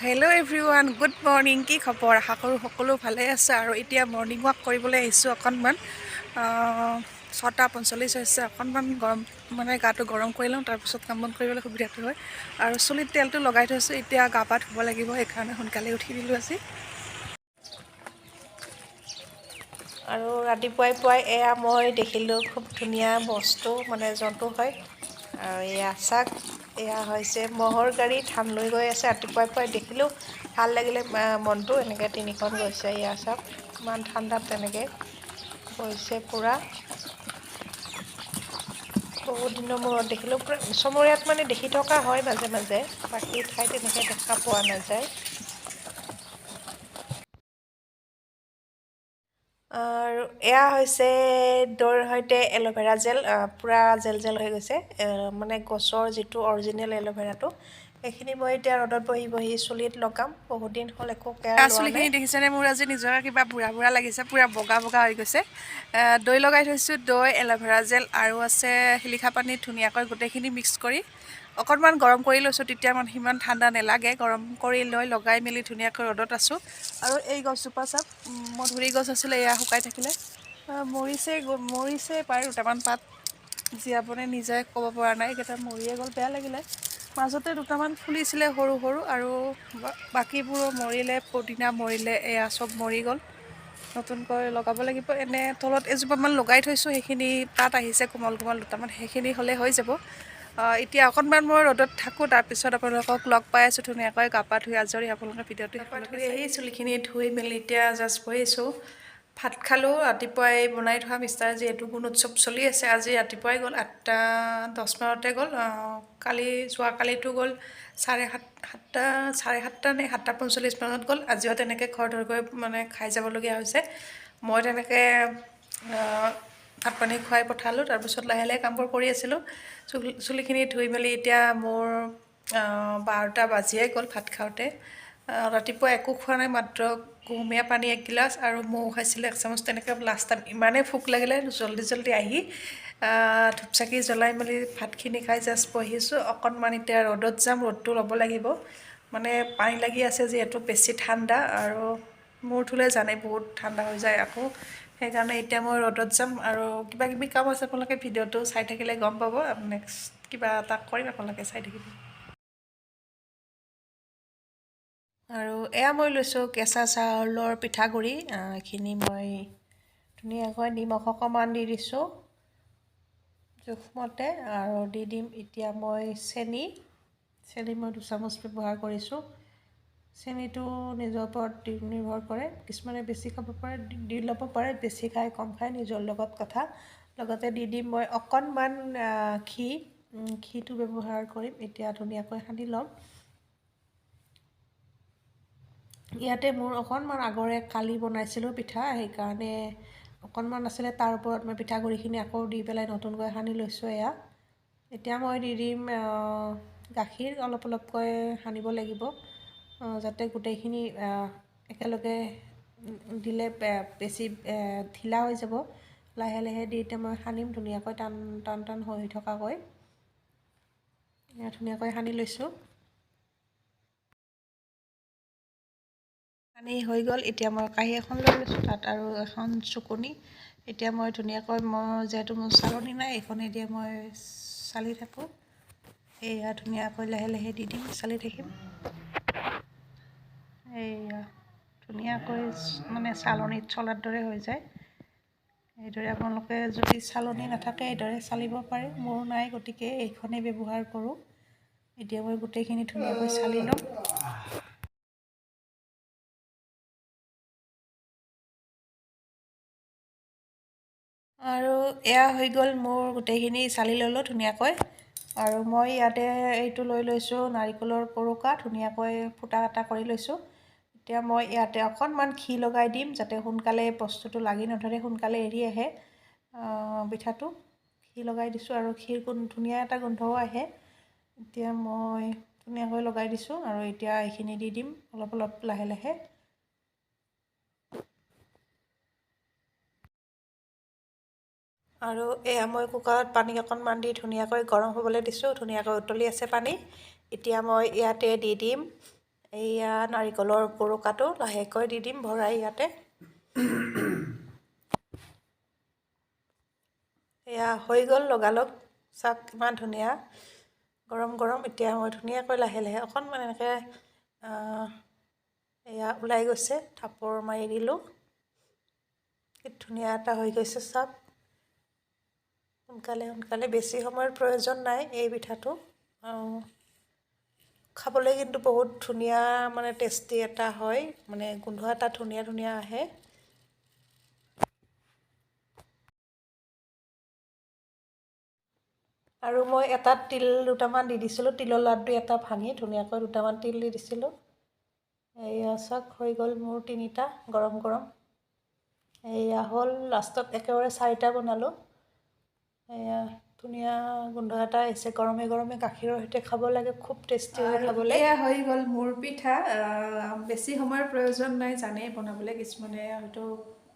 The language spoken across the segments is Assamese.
Hello' everyone, good morning. কি খবৰ? আশা কৰোঁ সকলো ভালে আছে। আৰু এতিয়া মৰ্ণিং ৱাক কৰিবলৈ আহিছোঁ অকণমান। 6:45 হৈছে। অকণমান গৰম, মানে গাটো গৰম কৰি লওঁ, তাৰপিছত কাম বন কৰিবলৈ সুবিধাটো হয়। আৰু চুলিত তেলটো লগাই থৈছোঁ, এতিয়া গা পা ধুব লাগিব, সেইকাৰণে সোনকালে উঠি দিলোঁ আজি। আৰু ৰাতিপুৱাই পুৱাই এয়া মই দেখিলোঁ খুব ধুনীয়া বস্তু, মানে জন্তু হয়। আৰু এয়া চাওক, এয়া হৈছে ম'হৰ গাড়ী, ধান লৈ গৈ আছে। ৰাতিপুৱাই পুৱাই দেখিলোঁ, ভাল লাগিলে মনটো। এনেকৈ তিনিখন গৈছে। এয়া চাওক, ইমান ঠাণ্ডাত তেনেকৈ গৈছে পূৰা। বহুত দিনৰ মূৰত দেখিলোঁ। পূৰা চমৰীয়াত মানে দেখি থকা হয় মাজে মাজে, বাকী ঠাইত এনেকৈ দেখা পোৱা নাযায়। আৰু এয়া হৈছে দৈৰ সৈতে এল'ভেৰা জেল, পূৰা জেল জেল হৈ গৈছে, মানে গছৰ যিটো অৰিজিনেল এল'ভেৰাটো। সেইখিনি মই এতিয়া ৰ'দত বহি বহি চুলিত লগাম। বহুত দিন হ'ল একো কেয়াৰ লোৱা চুলিখিনি নাই। দেখিছেনে? মোৰ আজি নিজৰ কিবা বুঢ়া বুঢ়া লাগিছে, পূৰা বগা বগা হৈ গৈছে। দৈ লগাই থৈছোঁ, দৈ, এল'ভেৰা জেল আৰু আছে শিলিখা পানীত ধুনীয়াকৈ গোটেইখিনি মিক্স কৰি অকণমান গৰম কৰি লৈছোঁ, তেতিয়া মানে সিমান ঠাণ্ডা নেলাগে। গৰম কৰি লৈ লগাই মেলি ধুনীয়াকৈ ৰ'দত আছোঁ। আৰু এই গছজোপা চাওক, মধুৰি গছ আছিলে, এয়া শুকাই থাকিলে, মৰিছে, মৰিছে প্ৰায়। দুটামান পাত জীয়াবনে নিজে ক'ব পৰা নাই, এইকেইটা মৰিয়ে গ'ল, বেয়া লাগিলে। মাজতে দুটামান ফুলিছিলে সৰু সৰু, আৰু বাকীবোৰো মৰিলে। পদিনা মৰিলে, এয়া চব মৰি গ'ল। নতুনকৈ লগাব লাগিব। এনে তলত এজোপামান লগাই থৈছোঁ, সেইখিনি পাত আহিছে কোমল কোমল দুটামান, সেইখিনি হ'লে হৈ যাব। এতিয়া অকণমান মই ৰ'দত থাকোঁ, তাৰপিছত আপোনালোকক লগ পাই আছোঁ। ধুনীয়াকৈ গা পা ধুই আজৰি আপোনালোকে ভিডিঅ'টো ধুই আহি চুলিখিনি ধুই মেলি এতিয়া জাষ্ট বহিছোঁ। ভাত খালোঁ ৰাতিপুৱাই বনাই থোৱা। মিষ্টাৰ যিহেতু গুণোৎসৱ চলি আছে, আজি ৰাতিপুৱাই গ'ল, 8:10 মানতে গ'ল। কালি, যোৱাকালিতো গ'ল 7:30, 7টা, 7:30 নে 7:45 মানত গ'ল। আজিও তেনেকৈ খৰধৰকৈ মানে খাই যাবলগীয়া হৈছে। মই তেনেকৈ ভাত পানী খুৱাই পঠালোঁ, তাৰপিছত লাহে লাহে কামবোৰ কৰি আছিলোঁ। চুলিখিনি ধুই মেলি এতিয়া মোৰ 12টা বাজিয়ে গ'ল ভাত খাওঁতে। ৰাতিপুৱা একো খোৱা নাই, মাত্ৰ কুহুমীয়া পানী এগিলাচ আৰু মৌ খাইছিলোঁ এক চামুচ তেনেকৈ। লাষ্ট টাইম ইমানেই ভোক লাগিলে, জল্দি জল্দি আহি ধূপ চাকি জ্বলাই মেলি ভাতখিনি খাই জাষ্ট বহিছোঁ অকণমান। এতিয়া ৰ'দত যাম, ৰ'দটো ল'ব লাগিব। মানে পানী লাগি আছে যিহেতু, বেছি ঠাণ্ডা আৰু মূৰ ধুলে জানে বহুত ঠাণ্ডা হৈ যায় আকৌ, সেইকাৰণে এতিয়া মই ৰ'দত যাম আৰু কিবা কিবি কাম আছে। আপোনালোকে ভিডিঅ'টো চাই থাকিলে গম পাব, নেক্সট কিবা এটা কৰিম, আপোনালোকে চাই থাকিব। আৰু এয়া মই লৈছোঁ কেঁচা চাউলৰ পিঠাগুড়ি। এইখিনি মই ধুনীয়াকৈ নিমখ অকণমান দি দিছোঁ জোখমতে, আৰু দি দিম এতিয়া মই চেনি। চেনি মই 2 চামুচ ব্যৱহাৰ কৰিছোঁ। চেনিটো নিজৰ ওপৰত নিৰ্ভৰ কৰে, কিছুমানে বেছি খাব পাৰে, দি ল'ব পাৰে, বেছি খায় কম খায় নিজৰ লগত কথা। লগতে দি দিম মই অকণমান ঘি। ঘিটো ব্যৱহাৰ কৰিম। এতিয়া ধুনীয়াকৈ সানি ল'ম। ইয়াতে মোৰ অকণমান আগৰে কালি বনাইছিলোঁ পিঠা, সেইকাৰণে অকণমান আছিলে, তাৰ ওপৰত মই পিঠাগুড়িখিনি আকৌ দি পেলাই নতুনকৈ সানি লৈছোঁ এয়া। এতিয়া মই দি দিম গাখীৰ, অলপ অলপকৈ সানিব লাগিব, যাতে গোটেইখিনি একেলগে দিলে বেছি ঢিলা হৈ যাব। লাহে লাহে দি এতিয়া মই সানিম ধুনীয়াকৈ টান টান টান হৈ থকাকৈ। ধুনীয়াকৈ সানি লৈছোঁ। সানি হৈ গ'ল। এতিয়া মই কাঁহী এখন লৈ লৈছোঁ, তাত আৰু এখন চুকনি। এতিয়া মই ধুনীয়াকৈ, মই যিহেতু মোৰ চালনী নাই, এইখনেদিয়ে মই চালি থাকোঁ। এয়া ধুনীয়াকৈ লাহে লাহে দি দিম, চালি থাকিম। এইয়া ধুনীয়াকৈ মানে চালনীত চলাৰ দৰে হৈ যায়। এইদৰে আপোনালোকে যদি চালনী নাথাকে এইদৰে চালিব পাৰে। মোৰ নাই, গতিকে এইখনেই ব্যৱহাৰ কৰোঁ। এতিয়া মই গোটেইখিনি ধুনীয়াকৈ চালি ল'ম। আৰু এয়া হৈ গ'ল মোৰ, গোটেইখিনি চালি ল'লোঁ ধুনীয়াকৈ। আৰু মই ইয়াতে এইটো লৈ লৈছোঁ নাৰিকলৰ কোৰোকা, ধুনীয়াকৈ ফুটা এটা কৰি লৈছোঁ। এতিয়া মই ইয়াতে অকণমান ঘি লগাই দিম, যাতে সোনকালে বস্তুটো লাগি নধৰে, সোনকালে এৰি আহে পিঠাটো। ঘি লগাই দিছোঁ আৰু ঘিৰ ধুনীয়া এটা গোন্ধও আহে। এতিয়া মই ধুনীয়াকৈ লগাই দিছোঁ আৰু এতিয়া এইখিনি দি দিম অলপ অলপ লাহে লাহে। আৰু এয়া মই কুকাৰত পানী অকণমান দি ধুনীয়াকৈ গৰম হ'বলৈ দিছোঁ। ধুনীয়াকৈ উতলি আছে পানী। এতিয়া মই ইয়াতে দি দিম এয়া নাৰিকলৰ কোৰোকাটো লাহেকৈ দি দিম ভৰাই ইয়াতে। এয়া হৈ গ'ল লগালগ, চাওক কিমান ধুনীয়া গৰম গৰম। এতিয়া মই ধুনীয়াকৈ লাহে লাহে অকণমান এনেকৈ এয়া ওলাই গৈছে, থাপৰ মাৰি দিলোঁ। কি ধুনীয়া এটা হৈ গৈছে চাওক। সোনকালে সোনকালে, বেছি সময়ৰ প্ৰয়োজন নাই এই পিঠাটো। আৰু খাবলৈ কিন্তু বহুত ধুনীয়া, মানে টেষ্টি এটা হয়, মানে গোন্ধ এটা ধুনীয়া ধুনীয়া আহে। আৰু মই এটা তিল দুটামান দি দিছিলোঁ, তিলৰ লাড্ডু এটা ভাঙি ধুনীয়াকৈ দুটামান তিল দি দিছিলোঁ। এয়া চাওক হৈ গ'ল মোৰ 3টা গৰম গৰম। এয়া হ'ল লাষ্টত একেবাৰে 4টা বনালোঁ। এয়া ধুনীয়া গোন্ধ এটা আহিছে, গৰমে গৰমে গাখীৰৰ সৈতে খাব লাগে, খুব টেষ্টি হয় খাবলৈ। এয়া হৈ গ'ল মোৰ পিঠা। বেছি সময়ৰ প্ৰয়োজন নাই, জানেই বনাবলৈ, কিছুমানে হয়তো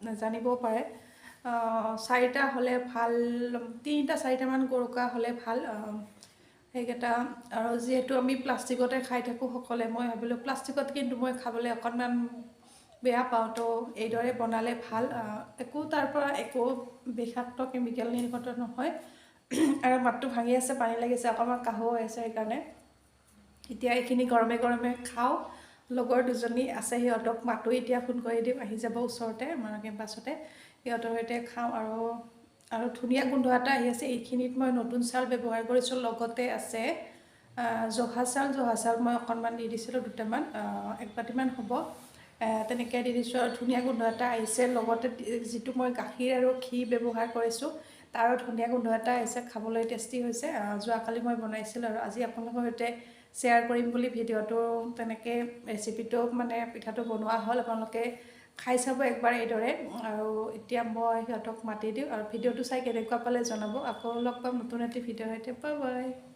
নাজানিবও পাৰে। 4টা হ'লে ভাল, 3টা 4টামান গৰকা হ'লে ভাল সেইকেইটা। আৰু যিহেতু আমি প্লাষ্টিকতে খাই থাকোঁ সকলোৱে, মই ভাবিলোঁ প্লাষ্টিকত কিন্তু মই খাবলৈ অকণমান বেয়া পাওঁ, তো এইদৰে বনালে ভাল। একো তাৰ পৰা একো বিষাক্ত কেমিকেল নিৰ্গত নহয়। আৰু মাতটো ভাঙি আছে, পানী লাগিছে, অকণমান কাহো হৈ আছে, সেইকাৰণে এতিয়া এইখিনি গৰমে গৰমে খাওঁ। লগৰ দুজনী আছে, সিহঁতক মাতো এতিয়া, ফোন কৰি দিম, আহি যাব ওচৰতে আমাৰ কেম্পাছতে, সিহঁতৰ সৈতে খাওঁ। আৰু আৰু ধুনীয়া গোন্ধ এটা আহি আছে। এইখিনিত মই নতুন চাউল ব্যৱহাৰ কৰিছোঁ, লগতে আছে জহা চাউল। জহা চাউল মই অকণমান দি দিছিলোঁ, দুটামান, 1 বাটিমান হ'ব, তেনেকৈ দি দিছোঁ। আৰু ধুনীয়া গোন্ধ এটা আহিছে। লগতে যিটো মই গাখীৰ আৰু ঘি ব্যৱহাৰ কৰিছোঁ, তাৰো ধুনীয়া গোন্ধ এটা আহিছে, খাবলৈ টেষ্টি হৈছে। যোৱাকালি মই বনাইছিলোঁ আৰু আজি আপোনালোকৰ সৈতে শ্বেয়াৰ কৰিম বুলি ভিডিঅ'টো তেনেকৈ ৰেচিপিটো মানে পিঠাটো বনোৱা হ'ল। আপোনালোকে খাই চাব একবাৰ এইদৰে। আৰু এতিয়া মই সিহঁতক মাতি দিওঁ। আৰু ভিডিঅ'টো চাই কেনেকুৱা পালে জনাব। আকৌ লগ পাম নতুন এটি ভিডিঅ'ৰ সৈতে। Bye bye.